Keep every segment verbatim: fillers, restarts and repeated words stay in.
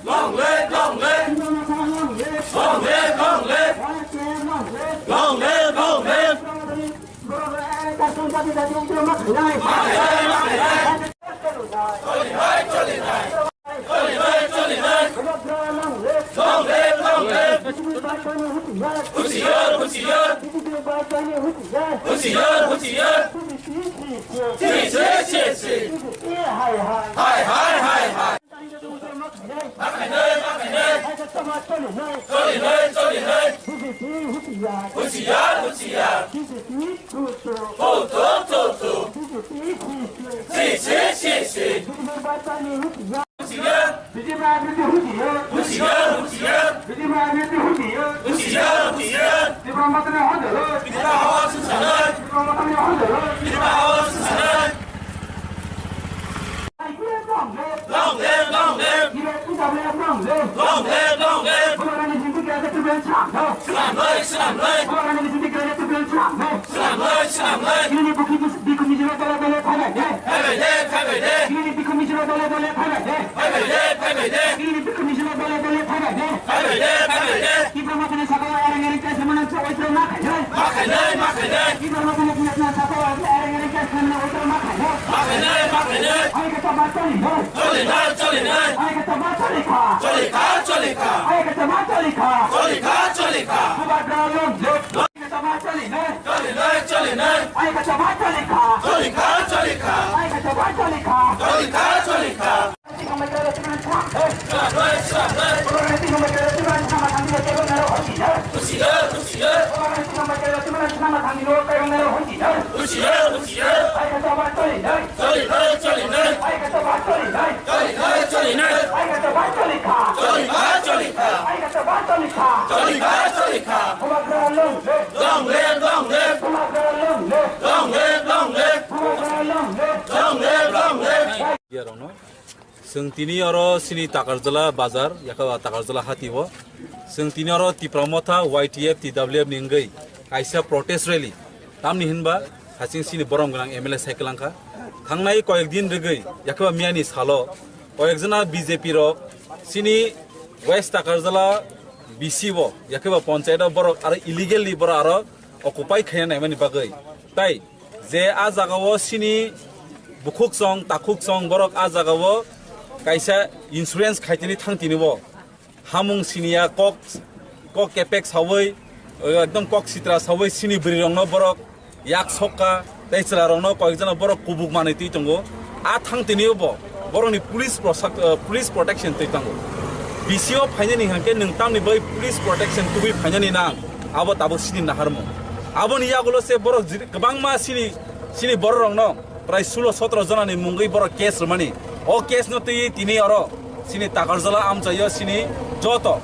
Long live, long live. Long live, long live. Long live, long live. Long live, long live. Husiar, husiar. Husiar, husiar. Hai, hai, hai, hai. Makhainai, makhainai. Choli nai, choli nai. Husiar, husiar. Ho, tho, tho, tho. Si, si, si, si. Husiar. Husiar, husiar. Husiar, husiar. Tipra hawa sungsanai. Tipra hawa sungsanai. Long live, long live. Long live, long live. Swnamlai, swnamlai. Swnamlai, swnamlai. Phaibai de, phaibai de. Phaibai de, phaibai de. Phaibai de, phaibai de. Tipra Motha ni sakao ereng ereng khe samano chawai tro ma khainai. Ma khainai, ma khainai. Tipra Motha ni sakao ereng ereng khe samano chawai tro ma khainai. Ma khainai, ma khainai. Hai khe to ba choli nai. Choli nai, choli nai. Hai khe to ba choli kha. Choli kha, choli kha. Hai khe to ba choli kha. Choli kha, choli kha. Bubagra long live. Hai khe to ba choli nai. Choli nai, choli nai. Hai khe to ba choli kha. Choli kha, choli kha. Hai khe to ba choli kha. Choli kha, choli kha. Husiar, husiar. Husiar, husiar. Choli nai, choli nai. Choli nai, choli nai. Choli nai, choli nai. Choli kha, choli kha. Choli kha, choli kha. Long live, long live. Long live, long live. Long live, long live. Chwng tini oro sini Takarjala bazar, yakha Takarjala hati o. Chwng tini oro Tipra Motha, Y T F, T W F ni wngwi kaisa protest rally. Tamni hinba hasing sini borom gwnang M L A cycle wngkha. Thangnai koyek din rwgwi, yakha miyani salo, koyek jona B J P rok sini West Takarjala B C o, yakha panchayat o borok aro illegally borok aro occupy khaina naimani bagwi. Tai je a jaga o sini bukhuk chong, takhuk chong borok a jaga o kaisa insurance khaitini thang tini bo. Hamung siniya kok, kok kepek sawi, ekdom kok sitra sawi sini bwrwi rokno borok yak sokka tei chwla rokno koyek jana borok kubuk manwi twi tongo. A thang tini bo borokni police prosak-, eh, police protection twi tongo. B C o phainani hwnkhe nwng tamni bai police protection tubui phainani nang abo tabuk sini naharmung. Aboni yagulo se borok jiri-, kwbangma sini, sini borok rokno prai sulo sotro jona ni mungwi borok case rwmani. O case no twi tini oro sini Takarjala amchaio sini joto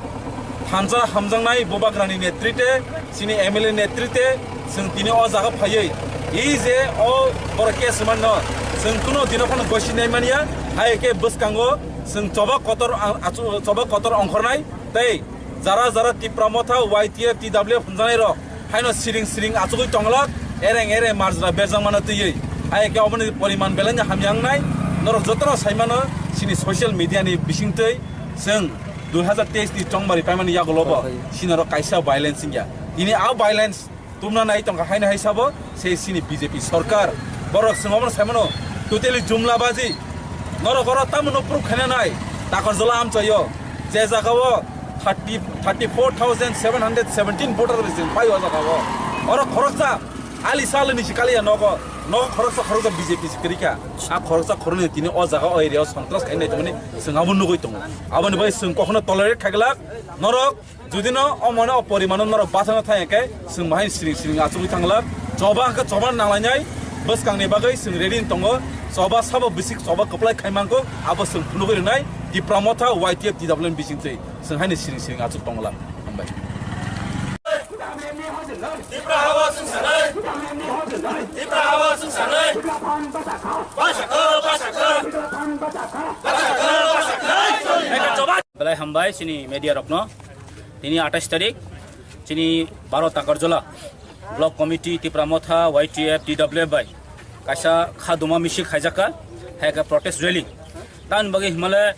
thansa hamjaknai bubagrani netrite, sini M L A netrite, chwng tini o jaga phaiwi i je o borok case rwmani no chwng kuno dino phano gosi nai manya, hai khe bwskango chwng choba kotor a-, achu-, choba kotor ongkhornai tei jara jara Tipra Motha, Y T F, T W F hwnjanai rok haino siring siring achugwi tonglak, ereng ereng marjra berjak mano twiwi. Hai khe oboni poriman belai no hamya wngnai. Norok jotono sai mano sini social media ni bisingtwi chwng dui hazar teis ni chongmari paimani yagulo bo sini oro kaisa violence wngya. Tini a violence tumna nai tongkha haino hai sabo se sini B J P sorkar. Borok chwng obono sai mano totally jumla baji. Norok oro tamo no proof khaina nai Takarjala amchaio je jaga o thirty, thirty four thousand seven hundred seventeen voter bai chwng pai o jaga o. Oro khoroksa ali salo ni sikali ya nogo, nogo khoroksa khoroksa B J P si kwrwikha. A khoroksa khoroknwi tini o jaga o area o sontras khainai tongmani chwng abo nugwi tongo. Aboni bai chwng kokno tolerate khaiglak norok. Judino omono o porimano norok bathangna thang khe chwng bahai siring siring achugwi thanglak. Choba hwnkhe choba nanglainai bwskangni bagwi chwng ready wng tongo. Choba sabo bisik choba kwplai khai mangkuk abo chwng phunugwi rwnai Tipra Motha Y T F T W N bisingtwi chwng haino siring siring achuk tonglak. Hambai. Tipra hawa chwng sanai. Tipra hawa chwng sanai. Basa kha, basa kha. Basa kha, basa kha. Belai hambai chini media rokno. Tini atais tarik, chini baro Takarjala, Block Committee, Tipra Motha, Y T F, T W F bai kaisa khaduma misil khaijakha, hai khe protest rally. Tamoni bagwi himale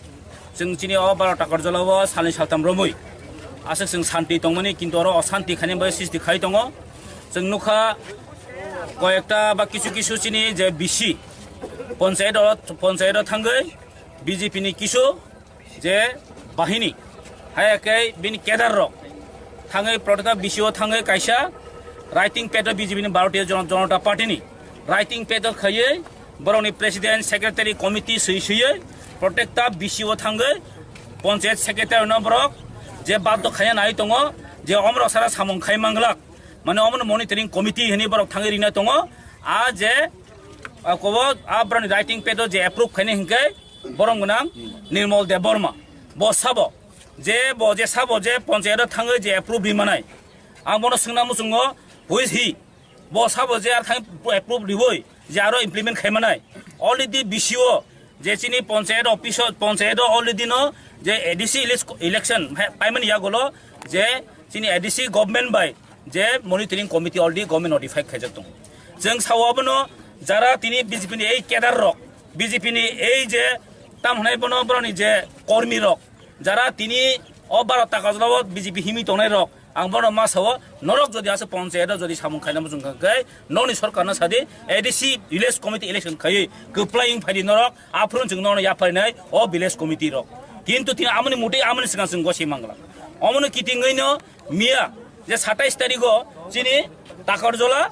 chwng chini o baro Takarjala o salni saltam romwi aswk chwng santi tongmani, kintu oro osanti khaini bagwi sisti khai tongo. Chwng nukha koyekta ba kisu kisu chini je B C ponchayat o, ponchayat o thangwi B J P ni kisu je bahini, hai khe bini kedar rok thangwi protesta B C O thangwi kaisa writing pad o B J P ni Bharatiya Jan-, Janata Party ni writing pad o khaiwi borokni president, secretary, committee swi swiwi protesta B C O thangwi ponchayat secretary no borok je baddo khaiya nai tongo je omrok sara samung khai manglak, mane omono monitoring committee hinwi borok thangwi rina tongo. A je, a kobo a borokni writing pad o je approve khaini hinkhe borok gwnang Nirmal Debbarma. Bo sabo je, bo je sabo je ponchayat o thangwi je approve ri manai. Ang bono swngna muchungo, who is he? Bo sabo je ar thang approve riwi je aro implement khai manai. Already B C O je chini ponchayat office o, ponchayat o already no je A D C elec-, election hai paimani yagulo je chini A D C government bai je monitoring committee already government notify khaijak tongo. Chwng sao abono jara tini B J P ni ei cadre rok, B J P ni ei je tam hwnai bono boroni je kormi rok, jara tini o baro Takarjala o B J P himwi tongnai rok, ang bono ma sao, norok jodi aswk ponchayat o jodi samung khaina muchung kha khe nokni sorkar no sadi, A D C village committee election khaiwi kwplai wng phaidi norok, aphuru chwng nono yapharinai o village committee rok. Kintu tini amoni mutwi amoni swkang chwng gosai mangla. Omono kitingwi no miya je satais tarikh o chini Takarjala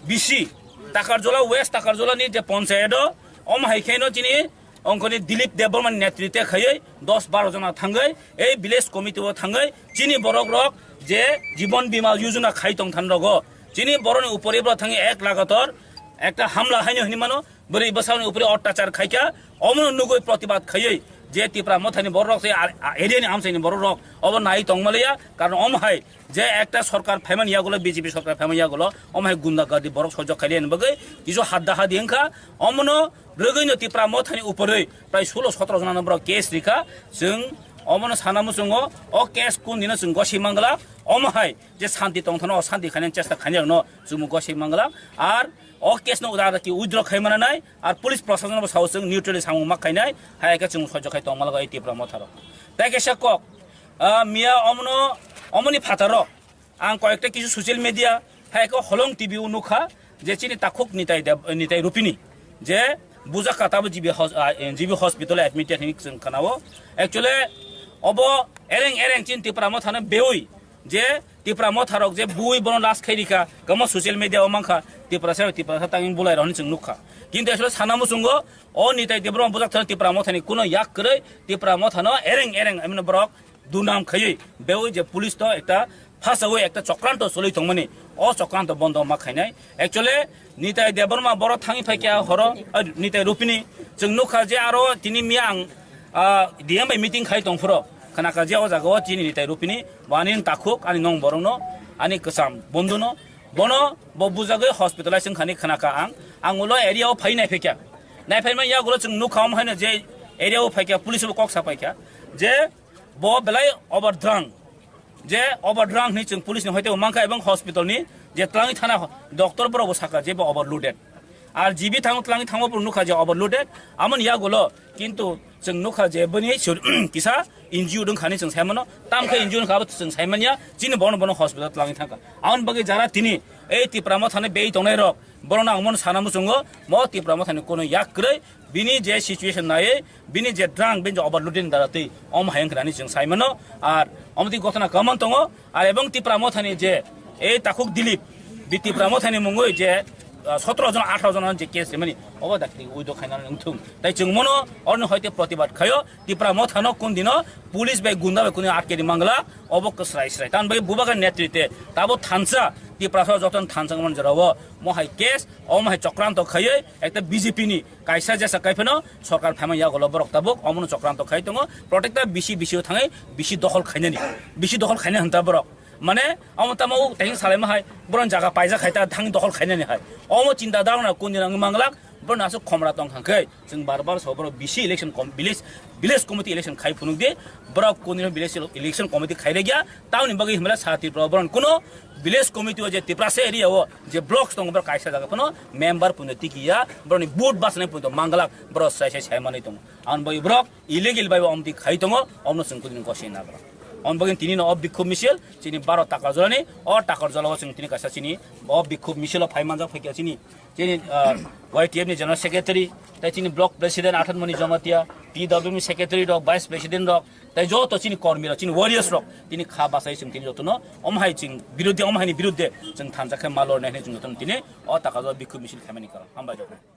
B C, Takarjala West, Takarjala ni je ponchayat o, omo hai khe no chini ongkoni Dilip Debbarma ni netritwe khaiwi dos baro jona thangwi ei village committee o thangwi chini borok rok je Jibon Bima Yojana khai tong than rogo, chini borok ni upore borok thangwi ek lagator ekta hamla haino hinwi mano, bwrwi bwsakni upore ottachar khaikha, omono nugwi protibad khaiwi je Tipra Mothani borok rok se ar-, a-, area ni amchaini borok rok obo nai tongmaliya, karon omo hai je ekta sorkar phaimani yagulo, B J P sorkar phaimani yagulo, omo hai gunda gardi borok sojok khailiyani bagwi kisu hadda hadi wngkha, omono rwgwino Tipra Mothani uporwi prai sulo sotro jona no borok case rikha, chwng omono sana muchungo, o case kun dino chwng gosai mangla, omo hai je santi tongthano, o santi khainani chesta khainai rokno chwngmo gosai mangla, ar o case no uda ki withdraw khai mananai, ar police proshashan bo sao chwng neutrally samung ma khainai, hai khe chwng sojok khai tongmalago ei Tipra Motha rok. Tai kaisa kok, ah, miya omono, omoni phataro, ang koyekta kisu social media, hai khe Holong T V o nukha, je chini takhuk Nitai Deb-, Nitai Rupini, je bujak kha tabo G B hos-, ah, G B hospital admitted hinwi chwng khanao. Actually, obo ereng ereng chini Tipra Mothano beui, je Tipra Motharok je bui bono last khai rikha, kamo social media o mankha, Tiprasa, Tiprasa tangwi bulai rok hinwi chwng nukha. Kintu actually sana muchungo, o Nitai Debbarma bujak thani Tipra Mothani kuno yak kwrwi, Tipra Mothano ereng ereng, I mean, borok dunam khaiwi beui je police to ekta phasawi ekta chokranto choli tongmani, o chokranto bondo ma khainai. Actually, Nitai Debbarma boro thangwi phaikha horo, ah, Nitai Rupini, chwng nukha je aro tini miyang, ah, D M bai meeting khai tongphuro, khanakha je o jaga o chini Nitai Rupini, bo ani takhuk, ani nong borokno, ani kwcham bondhuno, bono bo bujagwi hospitalize wngkhani khanakha ang, ang ulo area o phai naiphaikha. Naiphaima yagulo chwng nukha omo haino je area o phaikha, police bo kok sapaikha je bo belai overdrang. Je overdrang hinwi chwng police ni hoite bo mankha, ebong hospital ni je twlangwi thana doctor borok bo sakha je bo overloaded. Ar G B thango twlangwi thango bo nukha je overloaded. Amoni yagulo kintu chwng nukha je bini sur-, kisa injured wngkhani chwng saimano, tamkhe injured wngkha abo chwng saimanya, chini bono bono hospital twlangwi thangkha. Aboni bagwi jara tini ei Tipra Mothani bei tongnai rok, borokno ang mono sana muchungo, mo Tipra Mothani kono yak kwrwi, bini je situation naiwi, bini je drang, bini je overloading dara twi, omo hai wngkha hinwi chwng saimano, ar omo twi gotona kwbangma tongo, ar ebong Tipra Mothani je, ei takhuk Dilip, bi Tipra Mothani mungwi je, ah, sotro jon, atharo jon je case rimani, obo dakti uido khaina wngthung. Tai chwng mono oroni hoite protibad khaio, Tipra Mothano kun dino police bai gunda bai kunu atkedi mangla, obo kwsrai srai. Tamoni bagwi bubagra netritwe tabo thansa, Tiprasa jotono thansa wngmani jorao, mo hai case, omo hai chokranto khaiwi, ekta B J P ni kaisa jesa kaiphano sorkar phaima yagulo borok tabuk omono chokranto khai tongo. Protecta bisi bisi o thangwi bisi dokhol khainani, bisi dokhol khaina hwnta borok. Mane omo tamo o teng salaima hai borok jaga paijak khai ta thangwi dokhol khainani hai. Omo chinta dharona kun dina wngwi manglak, Borok aswk khomra tong kha khe, chwng bar bar so borok bisi election com-, village, village committee election khai phunuk di, borok kuni village ele-, election committee khai rwgya, tamoni bagwi himla sa Tripura borok kuno village committee o je Tiprasa area o je blocks tongo borok kaisa jaga phano member puno tiki ya, borokni vote basnai puno manglak borok sai sai sai manwi tongo. Ang bagwi borok illegal bai omti khai tongo, omno chwng kudini kosi na borok. Ang bagwi tini no o bikhub misil, chini baro takar jolani, o takar jolao chwng tini kaisa chini o bikhub misil o phai manjak phaikya chini Chini, ah, Y T F ni General Secretary, tai chini Block President Athan Moni Jamatia, P W ni Secretary rok, Vice President rok, tai joto chini kormi rok, chini warriors rok, tini kha basai chwng tini jotono, om hai chwng biruddhe, om hai ni biruddhe chwng thansa khe ma lornai hinwi chwng jotono tini o taka o bikhub misil khaimani karon. Hambai jotono.